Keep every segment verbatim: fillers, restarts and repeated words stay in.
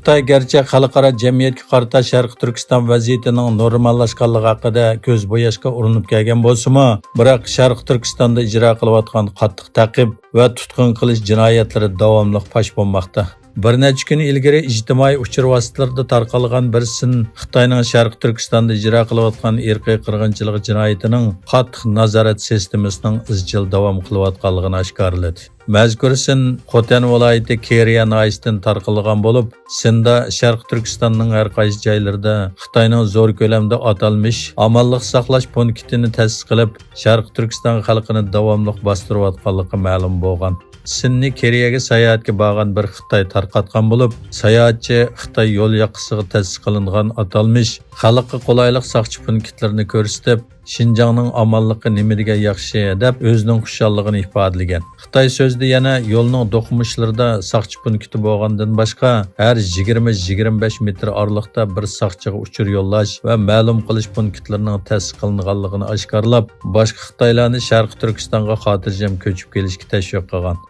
خىتاي گەرچە خەلقئارا جەمئىيەتكە قارىتا شەرقىي تۈركىستان ۋەزىيىتىنىڭ نورماللاشقانلىقى ھەققىدە كۆز بوياشقا ئۇرۇنۇپ كەلگەن بولسىمۇ، بىراق شەرقىي تۈركىستاندا ئىجرا قىلىۋاتقان قاتتىق تەقىب ۋە تۇتقۇن قىلىش جىنايەتلىرى داۋاملىق پاش بولماقتا. بىر نەچچە كۈن ئىلگىرى ئىجتىمائىي ئۇچۇر ۋاسىتىلىرىدا تارقالغان بىر سىن خىتاينىڭ شەرقىي تۈركىستاندا ئىجرا قىلىۋاتقان ئىرقىي قىرغىنچىلىق جىنايىتىنىڭ قاتتىق نازارەت سىستېمىسىنىڭ ئىزچىل داۋام قىلىۋاتقانلىقىنى ئاشكارىلىدى. مەزكۇر سىن خوتەن ۋىلايىتى كېرىيە ناھىيەسىدىن تارقالغان بولۇپ، سىندا شەرقىي تۈركىستاننىڭ ھەر قايسى جايلىرىدا خىتاينىڭ زور كۆلەمدە ئاتالمىش ئامانلىق ساقلاش پونكىتىنى تەسىس قىلىپ، شەرقىي تۈركىستان خەلقىنى داۋاملىق باستۇرۇۋاتقانلىقى مەلۇم بولغان. سىننى كېرىيەگە ساياھەتكە بارغان بىر خىتاي تارقاتقان بولۇپ، ساياھەتچى خىتاي يول ياقىسىغا تەسىس قىلىنغان ئاتالمىش خەلققە قولايلىق ساقچى پونكىتلىرىنى كۆرسىتىپ، شىنجاڭنىڭ ئامانلىقى نېمىدېگەن ياخشى، دەپ ئۆزىنىڭ خۇشاللىقىنى ئىپادىلىگەن. خىتاي سۆزىدە يەنە يولنىڭ دوقمۇشلىرىدا ساقچى پونكىتى بولغاندىن باشقا، ھەر يىگىرمە، يىگىرمە بەش مېتىر ئارىلىقتا بىر ساقچىغا ئۇچۇر يوللاش ۋە مەلۇم قىلىش پونكىتلىرىنىڭ تەسىس قىلىنغانلىقىنى ئاشكارىلاپ، باشقا خىتايلارنى شەرقىي تۈركىستانغا خاتىرجەم كۆچۈپ كېلىشكە تەشۋىق قىلغان.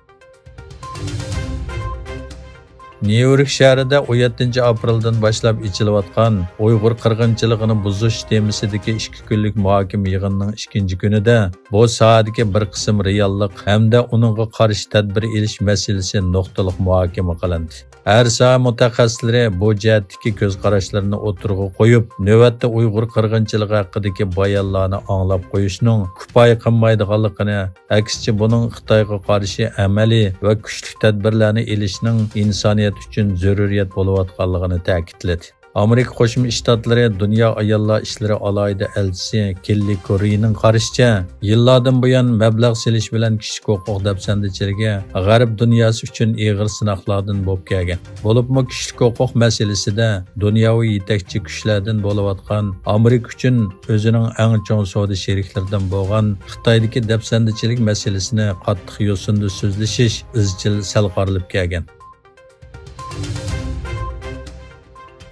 نيۇ يورك شەھىرىدە ئون يەتتىنچى ئاپرېلدىن باشلاپ ئېچىلىۋاتقان ئۇيغۇر قىرغىنچىلىقىنى بۇزۇش تېمىسىدىكى ئىككى كۈنلۈك مۇھاكىمە يىغىنىنىڭ ئىككىنچى كۈنىدە بۇ ساھەدىكى بىر قىسىم رېئاللىق ھەمدە ئۇنىڭغا قارشى تەدبىر ئېلىش مەسىلىسى نۇقتىلىق مۇھاكىمە قىلىندى. ھەر ساھە مۇتەخەسسىسلىرى بۇ جەھەتتىكى كۆز قاراشلىرىنى ئوتتۇرىغا قويۇپ، نۆۋەتتە ئۇيغۇر قىرغىنچىلىقى ھەققىدىكى بايانلارنى ئاڭلاپ قويۇشنىڭ كۇپايە قىلمايدىغانلىقىنى، ئەكسىچە بۇنىڭ خىتايغا قارشى ئەمەلىي ۋە كۈچلۈك تەدبىرلەرنى ئېلىشنىڭ ئىنسانىيەت ئۈچۈن زۆرۈرىيەت بولۇۋاتقانلىقىنى تەكىتلىدى. ئامېرىكا قوشما شتاتلىرى دۇنيا ئاياللار ئىشلىرى ئالاھىدە ئەلچىسى كېللى كوررىنىڭ قارىشىچە، يىللاردىن بۇيان مەبلەغ سېلىش بىلەن كىشىلىك ھوقۇق دەپسەندىچىلىكى غەرب دۇنياسى ئۈچۈن ئېغىر سىناقلاردىن بولۇپ كەلگەن. بولۇپمۇ كىشىلىك ھوقۇق مەسىلىسىدە دۇنياۋى يېتەكچى كۈچلەردىن بولۇۋاتقان ئامېرىكا ئۈچۈن ئۆزىنىڭ ئەڭ چوڭ سودا شېرىكلىرىدىن بولغان خىتايدىكى دەپسەندىچىلىك مەسىلىسىنى قاتتىق يوسۇندا سۆزلىشىش ئىزچىل سەل قارىلىپ كەلگەن.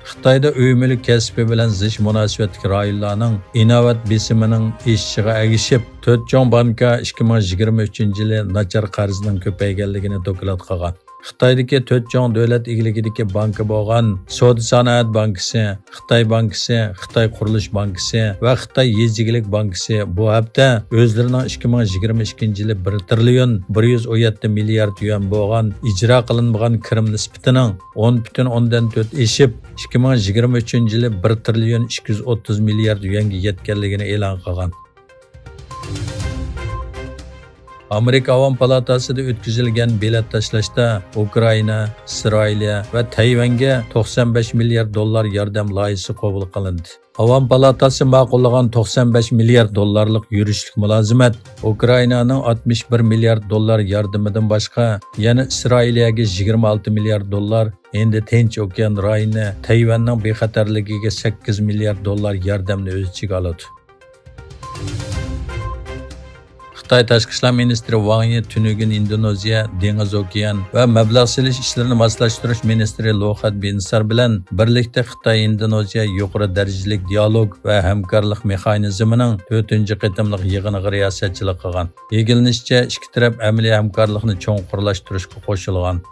خىتايدا ئۆي مۈلۈك كەسپى بىلەن زىچ مۇناسىۋەتلىك رايونلارنىڭ ئىناۋەت بېسىمىنىڭ ئېشىشىغا ئەگىشىپ، تۆت چوڭ بانكا ئىككى مىڭ يىگىرمە ئۈچىنچى يىلى ناچار قەرزنىڭ كۆپەيگەنلىكىنى دوكلات قىلغان. خىتايدىكى تۆت چوڭ دۆلەت ئىگىلىكىدىكى بانكا بولغان سودا سانائەت بانكىسى، خىتاي بانكىسى، خىتاي قۇرۇلۇش بانكىسى ۋە خىتاي يېزا ئىگىلىك بانكىسى بۇ ھەپتە ئۆزلىرىنىڭ ئىككى مىڭ يىگىرمە ئىككىنچى يىلى بىر تىرىليون بىر يۈز ئون يەتتە مىليارد يۈەن بولغان ئىجرا قىلىنمىغان كىرىم نىسبىتىنىڭ ئون پۈتۈن ئوندىن تۆت ئېشىپ، ئىككى مىڭ يىگىرمە ئۈچىنچى يىلى بىر تىرىليون ئىككى يۈز ئوتتۇز مىليارد يۈەنگە يەتكەنلىكىنى ئېلان قىلغان. ئامېرىكا ئاۋام پالاتاسىدا ئۆتكۈزۈلگەن بېلەت تاشلاشتا ئۇكرائىنا، ئىسرائىلىيە ۋە تەيۋەنگە توقسان بەش مىليارد دوللار ياردەم لايىھىسى قوبۇل قىلىندى. ئاۋام پالاتاسى ماقۇللىغان توقسان بەش مىليارد دوللارلىق يۈرۈشلۈك مۇلازىمەت ئۇكرائىنانىڭ ئاتمىش بىر مىليارد دوللار ياردىمىدىن باشقا، يەنە ئىسرائىلىيەگە يىگىرمە ئالتە مىليارد دوللار، ھىندى تىنچ ئوكيان رايونى تەيۋەننىڭ بىخەتەرلىكىگە سەككىز مىليارد دوللار ياردەمنى ئۆز ئىچىگە ئالىدۇ. خىتاي تاشقى ئىشلار مىنىستىرى ۋاڭ يى تۈنۈگۈن ئىندونېزىيە دېڭىز ئوكيان ۋە مەبلەغ سېلىش ئىشلىرىنى ماسلاشتۇرۇش مىنىستىرى لۇخەت بىنسار بىلەن بىرلىكتە خىتاي ئىندونېزىيە يۇقىرى دەرىجىلىك دىئالوگ ۋە ھەمكارلىق مېخانىزمىنىڭ تۆتىنچى قېتىملىق يىغىنىغا رىياسەتچىلىك قىلغان. ئىگىلىنىشىچە، ئىككى تەرەپ ئەمەلىي ھەمكارلىقنى چوڭقۇرلاشتۇرۇشقا قوشۇلغان.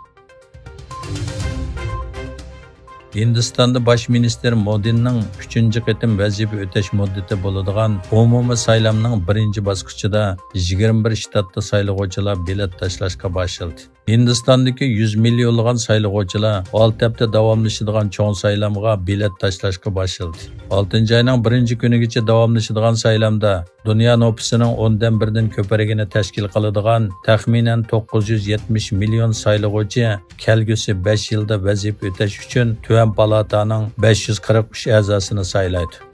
ھىندىستاندا باش مىنىستىر مودىنىڭ ئۈچىنچى قېتىم ۋەزىپە ئۆتەش مۇددىتى بولىدىغان ئومۇمىي سايلامنىڭ بىرىنچى باسقۇچىدا يىگىرمە بىر شتاتتا سايلىغۇچىلار بېلەت تاشلاشقا باشلىدى. ھىندىستاندىكى يۈز مىليونلىغان سايلىغۇچىلار ئالتە ھەپتە داۋاملىشىدىغان چوڭ سايلامغا بېلەت تاشلاشقا باشلىدى. ئالتىنچى ئاينىڭ بىرىنچى كۈنىگىچە داۋاملىشىدىغان سايلامدا دۇنيا نوپۇسىنىڭ ئوندىن بىرىدىن كۆپرىكىنى تەشكىل قىلىدىغان تەخمىنەن توققۇز يۈز يەتمىش مىليون سايلىغۇچى كەلگۈسى بەش يىلدا ۋەزىپە ئۆتەش ئۈچۈن تۆۋەن پالاتانىڭ بەش يۈز قىرىق ئۈچ ئەزاسىنى سايلايدۇ.